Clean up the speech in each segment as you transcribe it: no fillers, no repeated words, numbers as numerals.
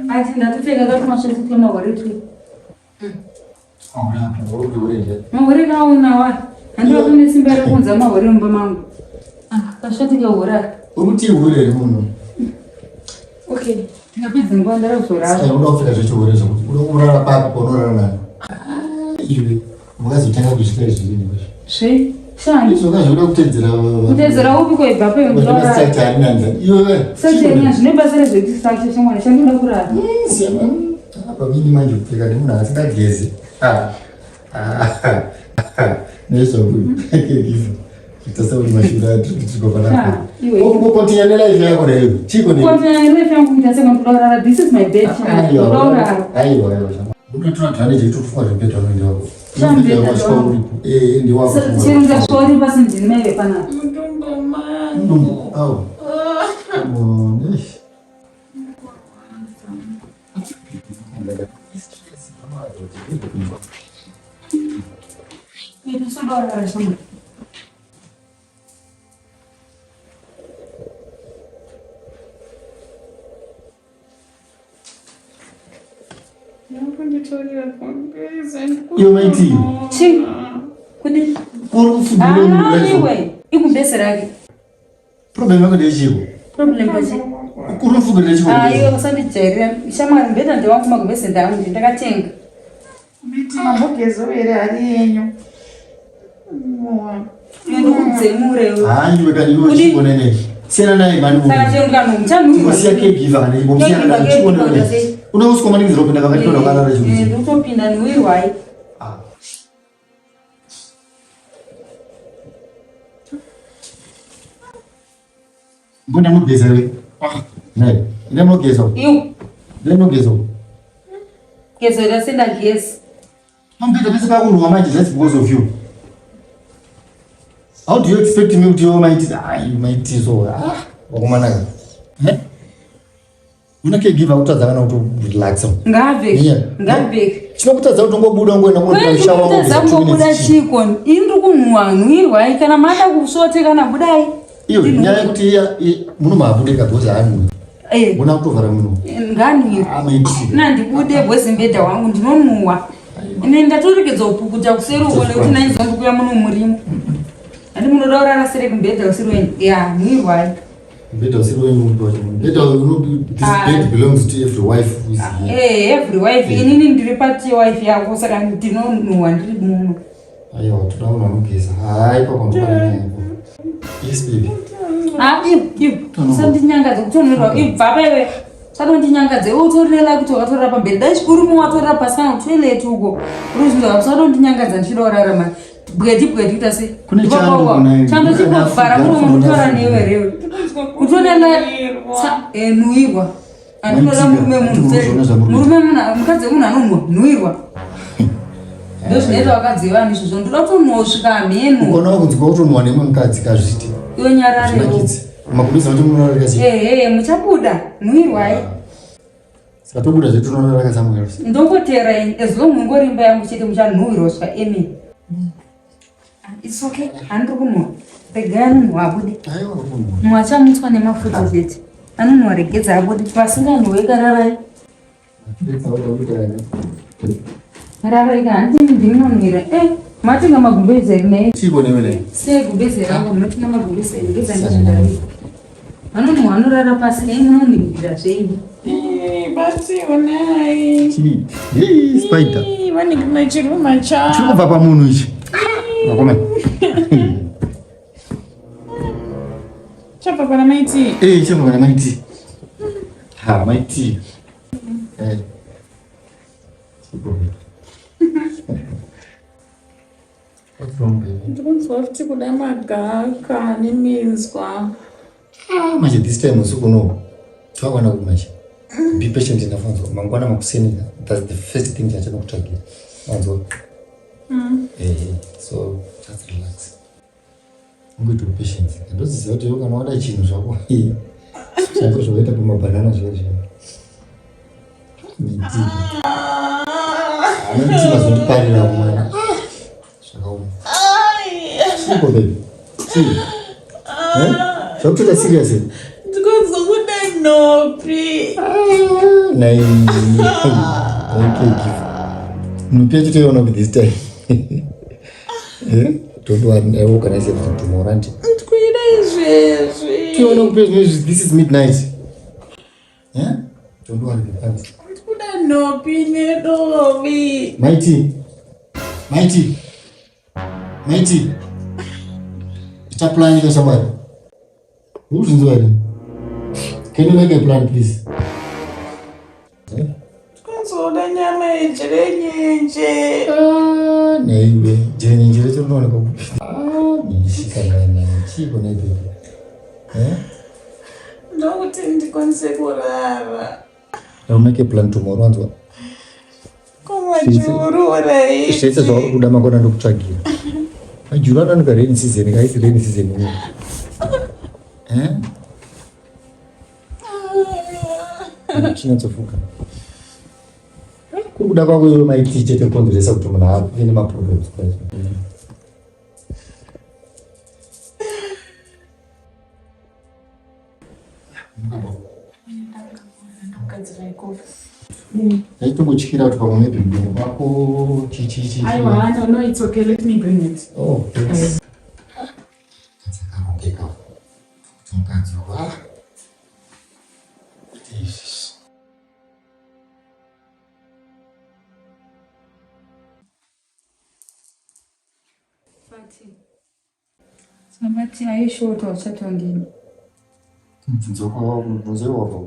Ati ndatopfeka katumashati twemahore twe. Mahore kaunawa. Handina kune simba rekuunza mahore mumba mangu. Ah, kashati kehure aka. Uri kuti hure here munhu? Okay, ndingapedza nguva ndara kuzorara. Saka unoda kupfeka zvechihure zvekuti unoda kurara papi paunorara nani? Ah, iwe mukazotanga kuzviita izvi izvi. Zve? Shani. Izvo kazvoda kutedzera Kutedzera upi kwaibva pe ndorara. Structure ari nani. Iwe. Structure ari nani zvine basa rezvekuti structure shamwari chandinoda kurara. Siyana. Apa mini manje kupfeka nemunhu asingagezi. Ah. Ah. Nezvakuita sekuti mashura tiri Continue nelife yako neyo. Chiko ne. Continue nelife yangu kuita sekuti This is my bed. Aiwa aiwa. Unotora advantage yekutofuka zvemubhedha unoenda wako. Chirunga svori pasi ndini maive panapa. Mudumbu mangu. Au. Oh, eish. Iyo maiti. Chi. Kudi. Uri kufudira munhu. Ah, iwe. Ikumbese rake. Problem yako ndeyechiko? Problem pachi? Uri kufudira chiko? Ah, iwe usandijairira. Shamwari mbeta ndewangu magumbese ndangu ndakatenga. Miti mambogezo here hari yenyu. Ndikudzemure. Hayi iwe kani iwe chiko nene. Siyana naye mani munhu. Saka chero kana muchanhuwa. Siya caregiver kana ibo musiyana naye chiko nene. Unouswa maningi kupinda pakati pano kana chiko. Ndotopinda niwirwai. Ah. Mbona munogeza iwe? Ah, naye. Ine munogeza. Iyo. Ine munogeza. Gezo ira senda gezi. Mambeta pese pakunhuwa manje that's because of you. How do you expect me kuti iwe maiti ah maiti so ah wakomana ka. Eh? Una caregiver kutadza kana kuto relax. Ngabve. Ngabve. Chinokutadza kuti ungobuda ungoenda kundotora shower Chinokutadza kungobuda chiko. Ini ndiri kunhuwa nhuirwai kana mada kusvote kana budai. Iyo nyaya yekuti iya muno maabude ka because haanhuwi. Eh. Una kutovhara muno. Nganhuwe. Ah maiti. Nandibude boys mbedha wangu ndinonhuwa. Ine ndatoregedza kupukuta kuseri uko nekuti nainzwa ndikuya muno murimo. Handi munoda kurara sere kumbedha usiri wenyu. Ya, nhuirwai. Mbedha usiri wenyu uri wacho. Mbedha uno this Ah. bed belongs to every wife who is here. Eh, every wife. Eh. Inini ndiri pati yewife yako saka ndinonhuwa ndiri muno. Aiwa toda munhu anogeza. Hai papa ndopane nyaya yako. Yes baby. Ah, iwe, iwe. Usandinyangadze kutonherwa. Ibva pa iwe. Usatondinyangadze. Iwe utorela kuti wakatorera pamberi. Dai chikuru mu watorera pasi kana kutoilet uko. Uri zvinhu usatondinyangadza ndichida kurara mani. Bwedi bwedi kuita sei? Kune chando kuna Chando chikovhara muromo kutora newe rewe. Kutonela eh, nuirwa. Andinoda murume munhu. Murume munhu mukadzi wemunhu anonwa nuirwa. Ndozvinoita vakadzi vevanhu izvozvo. Ndoda kutonwa kusvika mheno. Ukaona wakunzwa kutonwa nemwe mukadzi kazviti. Iwe nyararewo. Makumisa kuti munorarika sei? Ehe, muchabuda. Nuirwai. Saka tobuda zvetu tonorara somewhere else. Ndongotera ini as long mungori imba yangu chete muchanhuwirwa kusvika emi. It's okay. Handiri kunwa. Regai anonhuwa abude. Aiwa kunhuwa. Munhu achamutswa nemafuta chete. Anonhuwa regedza abude. Vasinganhuwe kararai. Rarai ka handini ndinonhuwira. Eh, matenga magumbeze here naye? Chiko newe naye. Sei gumbeze rangu munotenga magumbeze regedza ndizvindarira. Vanonhuwa anorara pasi nei munonhuwira zvenyu. Bati onai. Chii? Hey, spider. Vanenge machiruma chavo. Chiri kubva pamunhu ichi. Vakomana. Chabva pana maiti. Eh, chabva pana maiti. Ha, maiti. Eh. Chipo. What's wrong, baby? Ndikunzwa futi kuda magaka neminzwa. Ah, manje this time usiku unowu twakwana kuti manje be patient enough wanzwa mangwana makuseni that's the first thing chachada kutsvagira wanzwa eh so just relax ungoita patience ndoziziva kuti iwe kana wada chinhu zvako chako zvakaita pamabhanana zviya zviya miti miti mazondiparira mwana zvakaoma chiko baby chii eh zvakutoita serious here Ndikunzwa kuda Nhopi. Ah, nai. Okay, give. Nhopi yacho toiona kupi this time? Eh? Don't worry, I will organize everything tomorrow, auntie. Ndikuida izvezvi. Toiona kupi izvezvi? This is midnight. Eh? Don't worry, thanks. Ndikuda nhopi nedovi. Maiti. Maiti. Maiti. Ita plan ita shamwari. Uzvinzwa here? Can you make a plan please? Eh? Kunzoda nyama yejirenyenje. Ah, naiwe jirenyenje racho rinooneka kupi? Ah, mishika nai chiiko nai baby. Eh? Ndokuti ndikwanise kurara. I'll make a plan tomorrow wanzwa. Zvese zvauri kuda mangwana ndokutsvagira. Majuru anowanika rain season kaisi rain season ino. Eh? Chinyatsofuka. Kuri kuda kwako iwe maiti chete kukonzeresa kuti munhu ave nemaproblems kwaizvo. Ndaitongotyira kuti pamwe maybe mudomo kwako chichichi. Aiwa, no, no, it's okay. Let me bring it. Oh, thanks. Dzakarongeka. Kuti mukadzi wa. Fati. Sabati aishota uchatondini. Mubvunzo mubvunzo wabva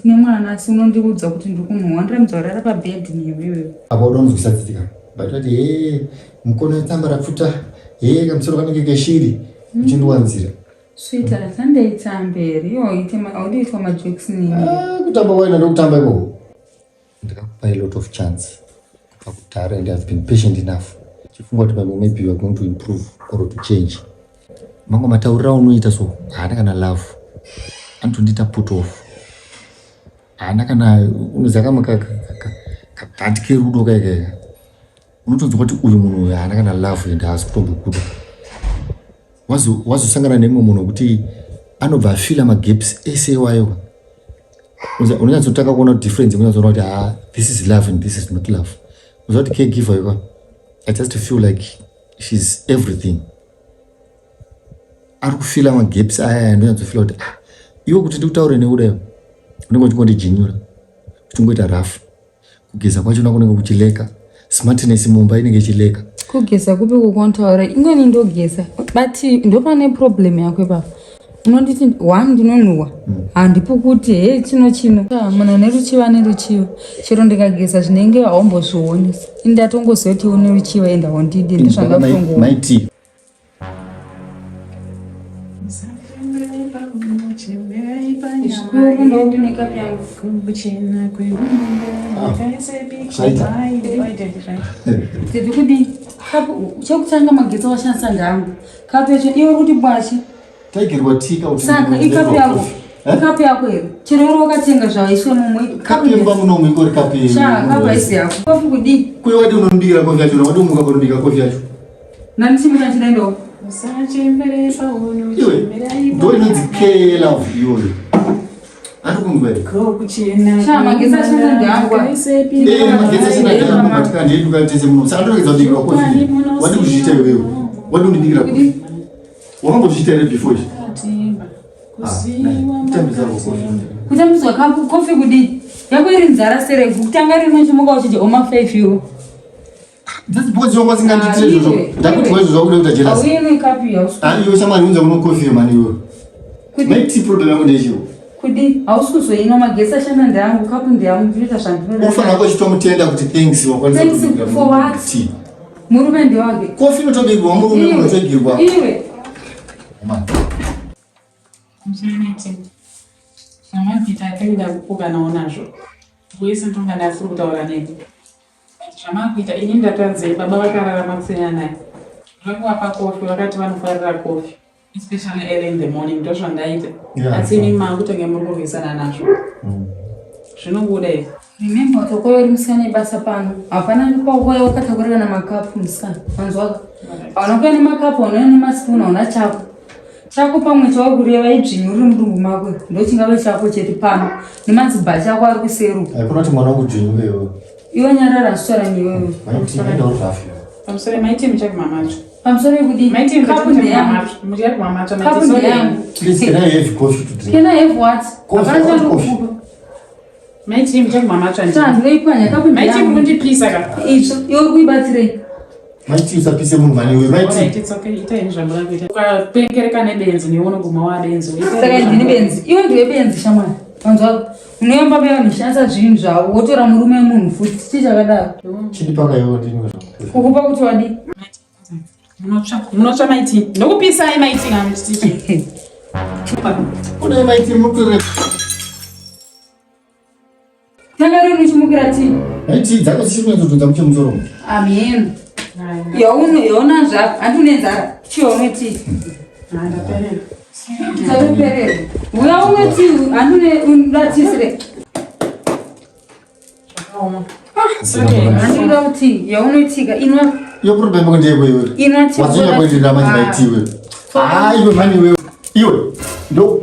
Tine mwana asi unondiudza kuti ndiri kunhuhwa ndirambidza kurara pabhedhi newe iwewe. Apa unonzwisa tsitsi ka. But ati hee mukono wetsamba rapfuta hee kamusoro kanenge keshiri uchindiwanzira. Sweetheart, handei tambe here? Iwe haudiitwa majokes nini? Ah, kutamba waina ndokutamba ikoko. Ndakakupa a lot of chance kubva kudhara and I've been patient enough. Chifunga kuti pamwe maybe you are going to improve or to change. Mamwe matauriro aunoita so haana kana love. Anotondiita put off. Haana kana unoziva kamwe kabhati kerudo kaika. Unotonzwa kuti uyu munhu uyu haana kana love and haasi kutombokuda. Wazosangana nemumwe munhu wekuti anobva afila magaps ese iwayo. Unonyatsotanga kuona difference unonyatsoona kuti ah, this is love and this is not love. Unoziva kuti caregiver yuka I just feel like she's everything. Ari kufila magaps aya aya ndonyatsofila kuti ah, iwe kuti ndikutaure newe unenge uchingondijinyura uchingoita rough. Kugeza kwachona kunenge kuchileka, smartness mumba inenge ichileka. Kugeza kupi kukontaura ingoni ndogeza but ndopane problem yako ipapo. Unonditi one ndinonhuwa handipukuti he chino chino munhu ane ruchiva ane ruchiva chero ndikageza zvinenge haumbozvioni ini ndatongoziva kuti une ruchiva ende haundidi ndizvandatongoona. Maiti Tiri kudii? Chekutanga magetsi washandisa ndangu. Kapu yacho iwe kuti bwachi. Taigirwa tika kuti Saka ikapu yako. Ikapu yako here? Chero uri wakatenga zvaiswa mumwe. Kapu yemba munomu ingori kapu yenyu. Sha, kapu haisi yako. Kapu kudii? Kuye wadi unonobikira kofi yacho, wadi umuka kunobika kofi yacho. Nani chimuka chidaendawo? Usachembere pauno, Iwe, chemberai ndo inonzi care love iyoyo. Andikunzwa here? Kuchena. Sha, magetsi ashanda ndeangu. Eh, magetsi ashanda ndeangu, but kana ndeedu kana tese muno. Saka ndoregedza kubikirwa kofi. Wadi kuzviita iwewe. Wadi kundibikira kofi. Wakambozviita here before izvi? Kutambiswa kofi kudii? Yako iri nzara seregu. Kutanga rimwe chimuka uchidya oma 5 euro. Just because you want to izvozvo. Ndakuti wewe zvakuda kuita jealous. Auye nekapu yausi. Ah, iwe shamwari unza kuno kofi mani iwe. Kudii? Mai problem yangu ndechiwo. Kudii? Hausi kuzoinwa magetsi ashanda ndeangu, kapu ndeyangu, ndinoita zvandinoda. Unofanira kuchitomutenda kuti thanks wakwanisa Thanks kubika for what? tea. Murume ndewake. Kofi inotobikwa murume unotobikwa. Iwe. Zvamakuita ataida kupokanawo nazvo. Wese ndonga ndasiri kutaura nemi. Zvamakuita ini ndatanzei baba vakararama kusiyana naye. Ndakuvapa kofi vakati vanofarira kofi especially early in the morning ndozvandaita. Yeah, Asi imi makutange muri kurwisana nazvo. Zvinobuda izvi. Remember kuti wakauya uri musikana ebasa pano. Hapana kwauya wakatakura kana makapu musikana. Wanzwaka? Hauna kuuya nemakapu, hauna kuuya nemaspoon, hauna chako. Chako pamwe chauri kureva idzvinyu riri mudumbu mako ndochingave chako chete pano nemadzibhachi ako ari kuseru. Haikona kuti mwana wangu dzvinyu iwewe. Iwe nyarara sora newewe. Maiti enda uri rafi. Pamusoro maiti muchakumamatsva. Pamusoro yekudii? Maiti Kapu ndeyangu. muchakumamatsva. Kapu ndeyangu. Please can I have coffee to drink? Can I have what? Coffee, Hapana I want coffee. chandikukupa. Maiti muchakumamatsva. Chandinoipwanya kapu Maiti ndeyangu. mukundipisa ka. Itsvo iwe uri kuibatsirei? Maiti usapise munhu mani iwe. Alright, Maiti. it's okay. Itai zvamunoda kuita. Ukapengereka nebenzi newe unoguma wabenzi. Saka ndini benzi. Iwe ndiwe benzi shamwari. Wanzwa? Unoyamba paya unoshandisa zvinhu zvavo wotora murume wemunhu futi. Chii chakadaro? Chindipaka iwe ndinwe zvangu. Kukupa kuti wadii? Munotsva. Munotsva maiti. Ndokupisai maiti kana muchiti. Kune maiti mukutorera. Tanga rino uchimukira tii? Maiti dzako dzichiri kunyatsotonza muche musoro. Amen. Yauno yaona zvako. Handi une nzara. Chiwa unwe tii. Ndaperera. Saruperero. Uya unwe tii. Handi une unoda tii sire. Zvakaoma. Handi unoda tii. Yaunoitika. Inwa. Iyo problem yako ndeyeko iwe. Inwa tii. Wazonya kuenderera manje maiti iwe. Ah iwe mani iwe. Iwe. Ndo.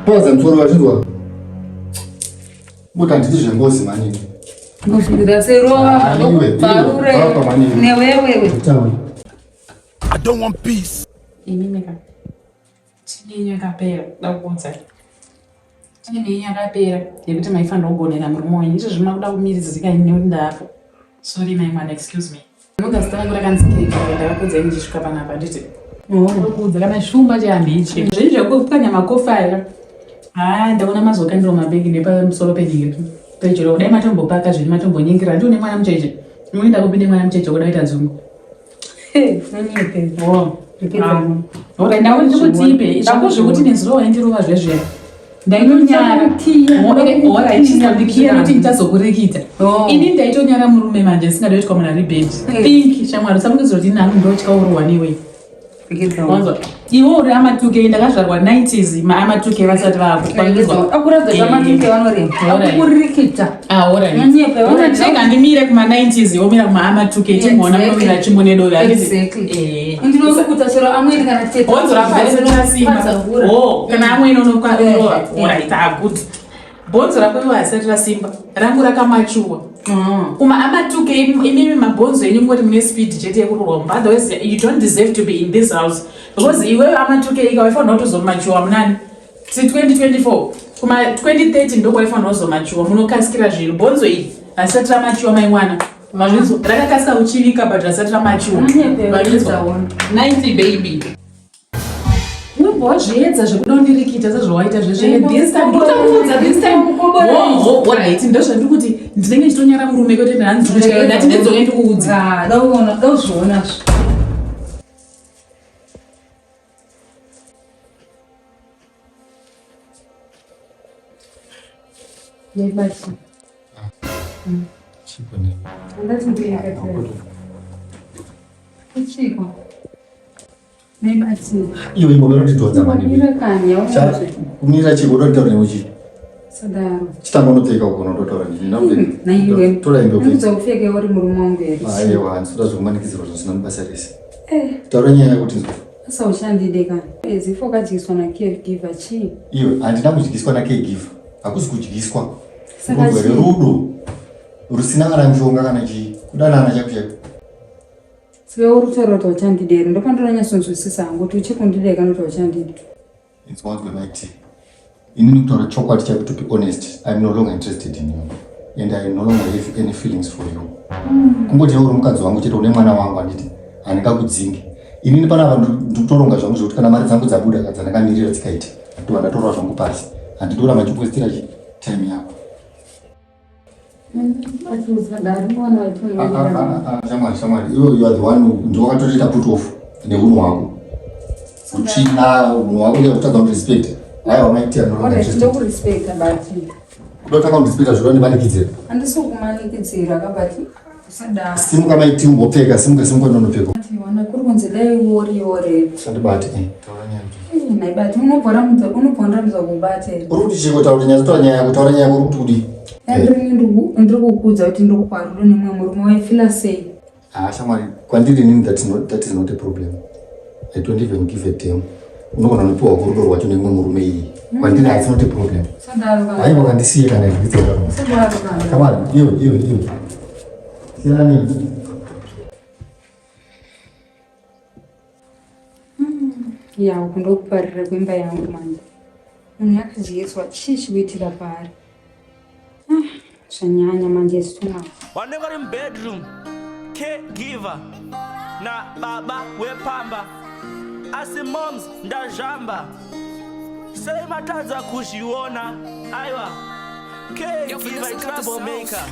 Paza musoro wachinzwa. Muti handidi zvengozi mani. Ngozvikuita serova. Ah, iwe, iwe. Barure. Baba mani iwe. Newewewe. Taura. I don't want peace. Inini ka. Chini yakapera. Ndakuudza. Chini yakapera yekuti maifanira kugonera murume wenyu. Izvozvi makuda kumiridzika ini nekuti ndafa. Sorry mai mwana, excuse me. Ndinoga zita rangu rakanzi keke ndakakuudzai ndichisvika panapa nditi. Ndinokuudza kana shumba chehandichi. Zvinhu zvekupwanya makofi aya. Haa ndaona mazokandiro mabhegi nepamusoro penyika. Pejero dai matombopaka zvenyu matombonyengera ndione mwana mucheche. Unoenda kupi nemwana mucheche kuda kuita dzungu. Nonyepe. Oh. Alright, ndikutipe zvako zvekuti nezuro waindirova zvezve ndaitonyara alright chisabikiya noti ndichazokurekita Oh. ini ndaitonyara murume manje ndisingada kuitwa munhu ari bheji think shamwari usamunizira kuti nani ndotya urohwa newe wanzwa iwe uri amatuke ndakazvarwa 90s maamatuke vasati vakupangidzwa Akuratidza zvamatuke vanorema. Akukuririkita. Nonyepe, rega ndimire kuma-90s womira kuma-amatuke timboona Exactly. munomira chimbo nedove Exactly. Ndinokuta chero amweni kana tete. bhonzo rako harisati rasimba Oh, kana amweni unokarova alright ah good bhonzo rako iwo harisati rasimba rangu rakamachuwa kuma amatuke imimi mabhonzo enyu ngoti mune speed chete yekurohwa mumba otherwise you don't deserve to be in this house because iwewe amatuke ika waifanira kutozomachuwa munani ti 2024 kuma 2030 ndokwaifanira kuzomachuwa munokasikira zvinhu bhonzo iri harisati ramachuwa mai mwana mazvinzwa rakakasika kuchivika but risati ramachuwa Unyepe, Mazvinzwa? uchaona. 90 baby unobva wazviedza zvekuda undirikita sezvawaita zvezve this time ndotakuudza this time Oh, alright ndozvandiri kuti ndinenge ndichitonyara murume kwete nhanzi ndikutya ndati ndidzoke ndikuudza Ah, dauona, dauzviona zve. Nebati. Chipo ne. Andati ndiyakatira. Kuchiko. Nebati. Iwe imbo unotidhonza mani iwe. Kumira kani Cha yaunozve. kumira chiko unotaura newe chii? Sadaro. Chitanga unopfeka uko unototaura nini? Naiwe. Tora hembe upfeke. Ndikudza kupfeka uri murume wangu here. Aiwa, handisi zvekumanikidzirwa zvisina basa rese. Eh, Taura nyaya yako tinzwe. asa uchandide kani. Ezifo wakadyiswa na caregiver chii? Iwe handina kudyiswa na caregiver. Hakusi kudyiswa. Saka Rudo chii? rudo rusina kana mishonga kana chii. Kudanana chaiko chaiko. Saka uri kutaura kuti uchandide here? Ndopandinonyatsonzwisisa hangu kuti uchikundida kana kuti uchandide. It's what we might. Inini kutaura chokwadi chaiko to be honest, I'm no longer interested in you. And I no longer have any feelings for you. Kungoti iwe uri mukadzi wangu chete une mwana wangu handiti handingakudzingi. Inini panapa ndikutoronga zvangu zvekuti kana mari dzangu dzabuda kana dzandakamirira dzikaita ndobva ndatorwa zvangu pasi. Handidi kuramba ndichipostira chi time yako. Ah, ah, ah, ah, Shamwari, shamwari, iwe you are the one who- ndiwe wakatoita put off neunhu hwako. Utsvina unhu hwako kutadza kundirespect. Aiwa maiti I'm no longer interested. Ndokurespecta but Kudotanga kundirespecta zviro ndimanikidzira. handisi kumanikidzira ka but usadaro. Simuka maiti umbopfeka, simuka simuka ndonopfeka. Wana kuri kunzi dai uri Usandibate. eh, Taura nyaya. nhai but unobva wandirambidza kubata here? Uri kuti chiko taura nyaya, taura nyaya yako, taura nyaya yako uri kuti kudii? Ndiri kukuudza kuti ndiri kupa rudo nemumwe murume waifila sei? Ah, shamwari, kwandiri inini that is not a problem. I don't even give a damn. Unogona kunopiwa kurudo rwacho nemumwe murume iyi. Kwandiri it's not a problem. Hayi wakandisiye kana izvi Come on, iwe iwe iwe. Siyana nini? Ya, uku ndokuparira kwemba yangu manje. Munhu yakadyiswa chii chikuitika paari? Ah, zvanyanya manje isu Vanenge vari mubedroom caregiver nababa wepamba asi moms ndazvamba sei matadza kuzviona aiwa caregiver trouble maker.